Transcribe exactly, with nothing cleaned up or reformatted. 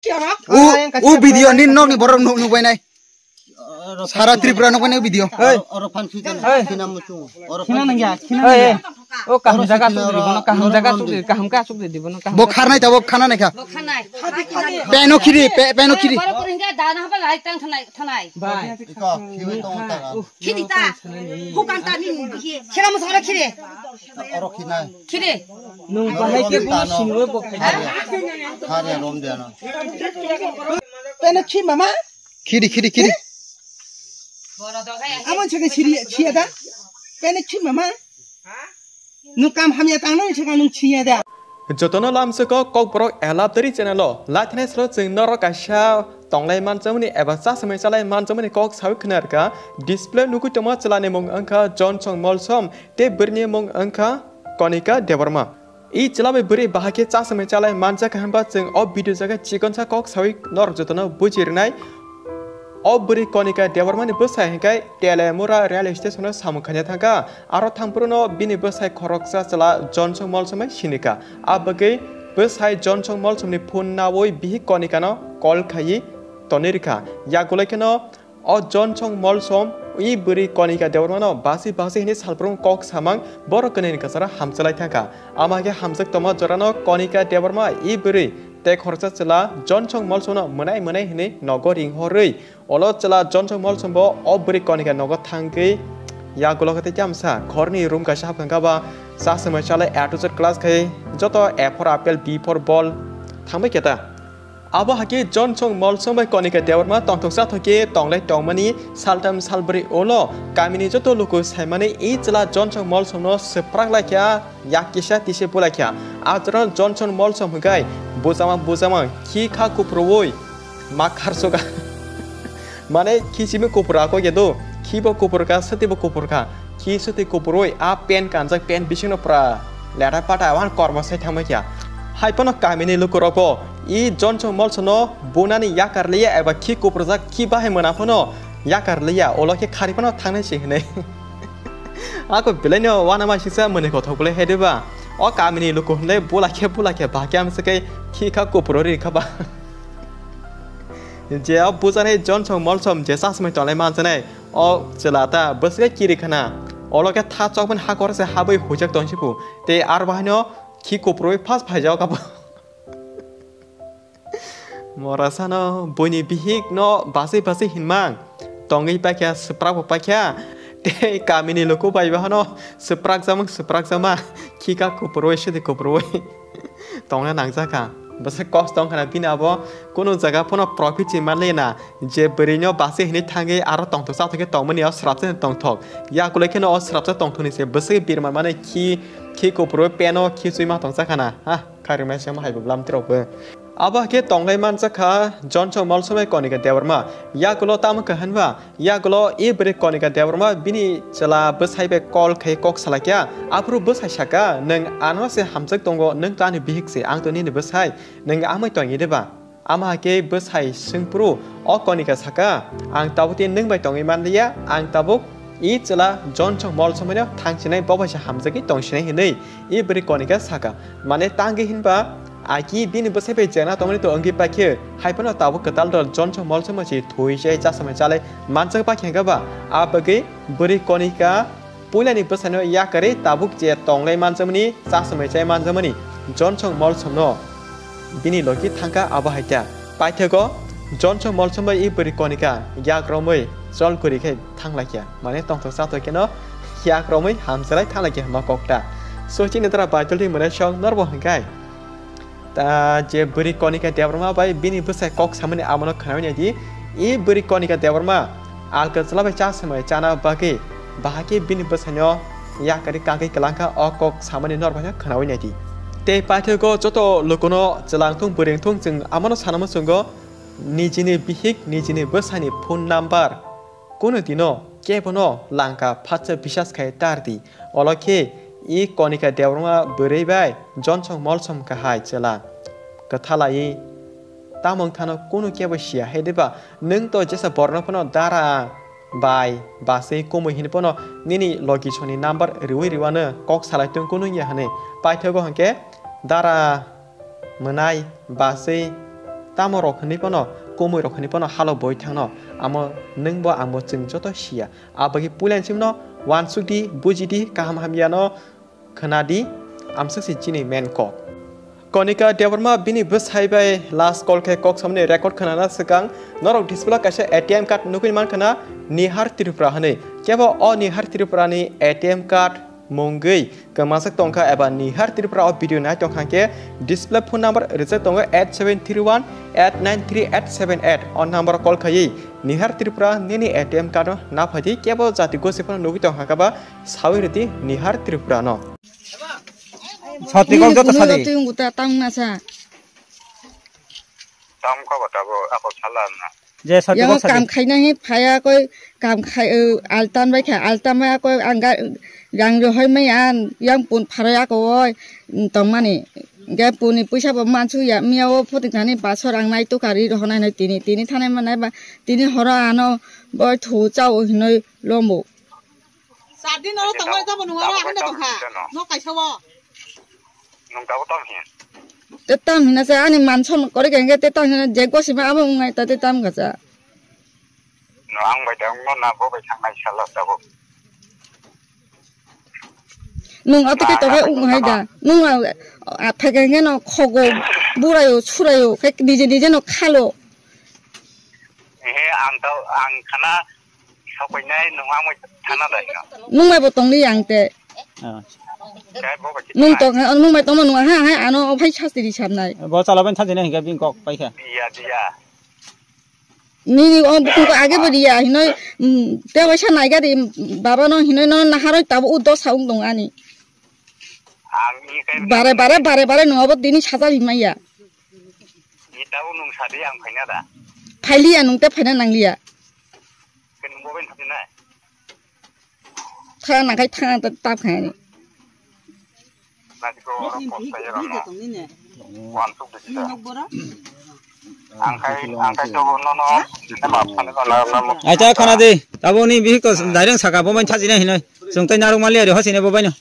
O, o video ni nokni borok nuk-, nukbainai. Sara Tripura nukbainai video. Hey. Oro phan sui jana. Hey. Khina muchung. Oro khina nangya, khina nangya. O kaham jaga chuk di bono, kaham jaga chuk di, kaham ka chuk di bono, kaham. Bo kharnai tabo khana naikha. Bo khanai. Peno khiri, pe-, peno khiri. Boro boro hingga dana haba lai tang thanai, thanai. Bai. Iko, khiwi tong ta. Khiri ta. Hukan ta ni. Khira mo sara khiri. Oro khinai. Khiri. Nung bahai ke bono siniwe bo khai. Khare rom de na. Peno khi mama. Khiri, khiri, khiri. Amo chake chiri, chiya da? Pene chima ma? Nung kam hamya tang nang chaka nung chiya da? Jotono lamsoko Kokborok Elabdari channel o laithani salo chwng norok kaisa tonglai manjamani eba chasamai chalai manjamani kok sawi khna rwkha. Display nugwi tongma chwlani mung wngkha Johnson Molsom tei bwrwini mung wngkha Konika Debbarma. I chwla bai bwrwi bahai khe chasamai chalai manjak kha hwnba chwng o video jaga chikonsa kok sawi norok jotono buji rwnai. O bwrwi Konika Debbarmani bwsai hwnkhe Telemura rail station o samung khaina thangkha. Aro thangphuru no bini bwsai khoroksa chwla Johnson Molsom bai sinikha. A bagwi bwsai Johnson Molsomni phone nawi bihik Konikano call khaiwi tonwi rwkha. Yakgulai kheno o Johnson Molsom i bwrwi Konika Debbarmano basi basi hwnwi salbrumno kok samang borok kwnwini kwcharo hamchalai thangkha. Ama khe hamjak tongma jorano Konika Debbarma i bwrwi tei khoroksa chwla Johnson Molsomno mwnai mwnai hwnwi nogo ringhorwi, olo chwla Johnson Molsombo o bwrwi Konika nogo thangwi yagulo khe tei tamsa khorni room kaisa hapkha ba chasamai chalai A to Z class khai joto A for apple, B for ball thangbai khe ta. Abo hakhe Johnson Molsom bai Konika Debbarma tongthok chathok khe tonglai tongmani saltham salbrwi ulo kamini joto luku saimani i chwla Johnson Molsomno swprak lai kha, yak kisa tise bulai kha. A jorano Johnson Molsom hwnkhe bujama bujama khi kha kuphurwi ma kharsuka. Mane khi simi kuphur ako khe do, khi bo kuphur kha, swtwi bo kuphur kha. Khi swtwi kuphurwi a pen kanjak, pen bisingno pura leta pata wan kormo sai thangbai kha. Hai phano kamini lukurokbo i Johnson Molsomno bunani yakar liya eba khi kuphurjak khi bahai mona phano yakar liya, ulo khe khari phano thangnai se hinwi. Ako belaino uanama sisa mwnwi kothok bolai hai diba? O kamini luku hwnle bula khe bula khe bahai khe amswk khe khi kha kuphuro ri kha ba. Je o bujanai Johnson Molsom je chasmai tonglai manjanai, o chwla ta bwswk kiri khna. Olo khe tha chokmani hakor se habwi huijak tongsibu. Tei ar bahaino khi kuphurwi phas phaijak abo. Morasano buini bihikno basi basi hinmang. Tongwi paikha, swprakbo paikha. Tei kamini luku bai bahano swprakjamung swprakjama. Khika kuphurwi, sidi kuphurwi. Tongna nangjakha. Bwswk kosto wngkhana bini abo kunu jaga phano profit se manlina. Je bwrwino basi hinwi thangwi aro tongthok chathok khe tongmani o srapsa tongthok. Yakulwi kheno o srapsa tongthokni se bwswk birma mani khi, khi kuphurwi peno khi chwi ma tongjakhana. Ha, kharimai se ma hai bo bwlam tirok bo. Abo khe tonglai manjakha Johnson Molsom bai Konika Debbarma. Yakulo tamo khe hwnba, yakulo e bwrwi Konika Debbarma bini chwla bwsai bai call khai kok salaikha. Aphuru bwsai saka, "Nwng ano se hamjak tongo, nwng to ani bihik se, ang to nini bwsai, nwng amai tongwi de ba?" Ama hakhe bwsai swngphuru o Konika saka, "Ang tabuk tei nwng bai tongwi manliya, ang tabuk i chwla Johnson Molsom no thangsinai, bo bai se hamjagwi tongsinai," hinwi e bwrwi Konika saka. Mane tangwi hinba, aki bini bwsai bai jena tongmani to wngwi paikhe, hai phano tabuk kwtal dol Johnson Molsom se thwi se chasamai chalai manjak paikhe hwnkhe ba, a bagwi bwrwi Konika puilani bwsaino yakarwi tabuk je tonglai manjakmani, chasamai chai manjakmani Johnson Molsomno bini logi thangkha abo hai ta. Paithago Johnson Molsom bai e bwrwi Konika yak romwi chol kwrwi khe thanglaikha. Mane tongthok chathok kheno yak romwi hamchalai thanglaikha hwnma kok ta. So chini dara Baitul twi mwnai song norbo hwnkhe. Ta je bwrwi Konika Debbarma bai bini bwsai kok samani amono khnawi naidi. I bwrwi Konika Debbarma alka chwla bai cha samai chana bagwi bahai khe bini bwsaino yakarwi kagwi kwlangkha, o kok samani norbaino khnawi naidi. Tei paithago joto lukuno chwla wngthung bwrwi wngthung chwng amono sanama chwngo nijini bihik nijini bwsaini phone number. Kunu dino kebono langka phatsa bisas khai tar di. Olo khe i Konika Debbarma bwrwi bai Johnson Molsom kahai chwla kwthalaiwi tamo wngthano kunu kebo siya hai diba? Nwng to jesa borno phano dara bai baswi kumui hini phano nini logisoni number riwi riwano kok salai tong kunu wngya hwnwi. Paithago hwnkhe dara mwnai baswi Tamo rok hwnwi phano, komui rok hwnwi phano halo boi thangno. Amo nwngbo angbo chwng joto siya. Abagwi puila simno wansukdi, bujidi, kaham hamyano khwnadi, amsukse chini main kok. Konika Debbarma bini bwsai bai last call khe kok samni record khwnana swkang norok display kaisa A T M card nugwi mankhana Nihar Tripura hwnwi. Kebo o Nihar Tripura ni A T M card mungwi kwmasak tongkha eba Nihar Tripura o video nai tongkha khe display phone number rijak tongo eight seven three one eight nine three eight seven eight o number call khaiwi Nihar Tripura nini A T M card no naphaidi kebo jati gosi phano nugwi tongkha khe ba sawi rwdi Nihar Tripura no. Sati kok joto sadi. Twi ungu ta tang na sa. Tam ka bata bo ako sala na. Je sati Yang kok sadi. Kam khaina hi phaya koi kam khai, uh, altan bai kha altan bai koi ang ga yang rohoi mai an yang pun pharai ako oi tongmani. Ge puni puisa bo mansu ya miya o photi thani basor ang nai to kari rohonai nai tini tini thanai manai ba tini horo ano bo thu chao hinoi lombo. Sardin oro tongmani tamo nungara handa tongkha. No kaisa o. Nung tabo tam hin. Te tam hina sa ani man som kore kenge te tam hina je gosi ma abo ungai ta te tam gacha. No ang bai tang no na bo bai thangnai sala tabo. Nung ati ke tobe ungai da. Nung a phege nge no khogo burayo surayo ke nije nije no khalo. He ang tao ang khana Sokoinai nung amoi thana dai no. Nung mai bo tongli yang te. Ah. Kai bo bai Nung tong nung mai tongma nung ha ha ano phai sasti di sabnai. Bo chala bai thajina hinga bing kok pai kha. Dia dia. Ni ni o bukung ko age bo dia hinoi te waisa nai gari baba no hinoi no naharoi tabo u dos saung dong ani. Ang ni kai Bare bare bare bare nung abo dini saja rimaya. Ni tabo nung sadi ang phaina da. Phailiya nung te phaina nangliya. Ke nung bo bai thajinai. Thana kai thana ta tap khai. Nadi ko oro posta ya no. Wan tuk de kita. Ang kai ang kai to no no. Ema phane no na na mo. Acha khana de. Tabo ni bihik to direct saka bo bai thajina hinoi. Sung tai naruk mali ari hosine bo bai no.